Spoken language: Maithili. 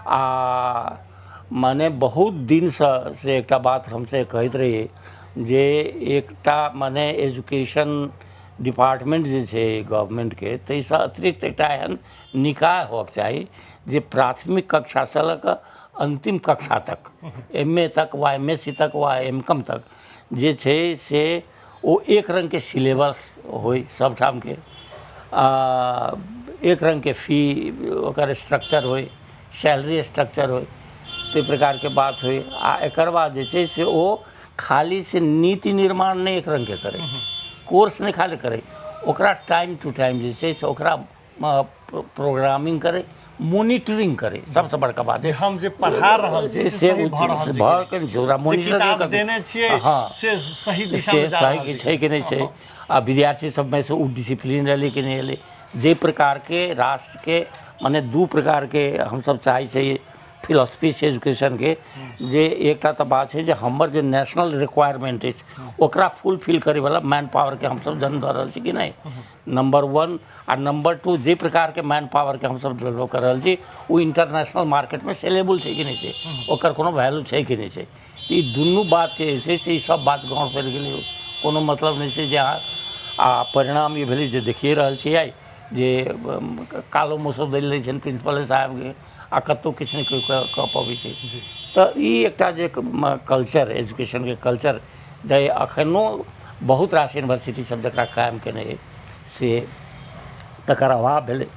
आ मने बहुत दिनसँ से एकटा बात हमसे कहैत रहियै जे एकटा मने एजुकेशन डिपार्टमेंट जे छै गवर्नमेंटके, ताहिसँ अतिरिक्त एकटा एहन निकाय होबक चाही जे प्राथमिक कक्षासँ लऽ कऽ अन्तिम कक्षा तक, एम ए तक वा एम एस सी तक वा एम कॉम तक जे छै से ओ एक रङ्गके सिलेबस होइ सभठामके, आ एक रङ्गके फी ओकर स्ट्रक्चर होइ, सैलरी स्ट्रक्चर होइ, ताहि प्रकारके बात होइ। आ एकर बाद जे छै से ओ खाली से नीति निर्माण नहि एक रङ्गके करै, कोर्स नहि खाली करै, ओकरा टाइम टू टाइम जे छै से ओकरा प्रोग्रामिंग करै, मोनिटरिंग करै। सबसँ बड़का बात जे हम जे पढ़ा रहल छी से सही भऽ रहल छै भऽ के छै, ओकरा जे मोनिटर किताब देने छियै से सही दिशा से मे जा सही रहल कि छै कि नहि छै, आ विद्यार्थी सबमे से ओ डिसिप्लीन एलै कि नहि एलै। जे प्रकारके राष्ट्रके मने दू प्रकारके हमसब चाहै छै फिलॉसफी छै एजुकेशनके, जे एकटा तऽ बात छै जे हमर जे नेशनल रिक्वायरमेंट अछि ओकरा फुलफिल करैवला मैन पावरके हमसब जन्म दऽ रहल छी कि नहि, नंबर वन। आ नंबर टू, जे प्रकारके मैन पावरके हमसब डेवलप कऽ रहल छी ओ इंटरनेशनल मार्केटमे सेलेबल छै कि नहि छै, ओकर कोनो वैल्यू छै कि नहि छै। ई दुनू बातके जे छै से ई सब बात गाँव चलि गेलै, कोनो मतलब नहि छै जे अहाँ। आ परिणाम ई भेलै जे देखिए रहल छियै आइ जे कालो मौसम दै लै छनि प्रिंसिपले साहेबके आ कतहु किछु नहि कोइ कऽ पबै छै। तऽ ई एकटा जे कल्चर, एजुकेशनके कल्चर जे एखनो बहुत रास यूनिवर्सिटी सब जकरा कायम केने अछि से तकर अभाव भेलै।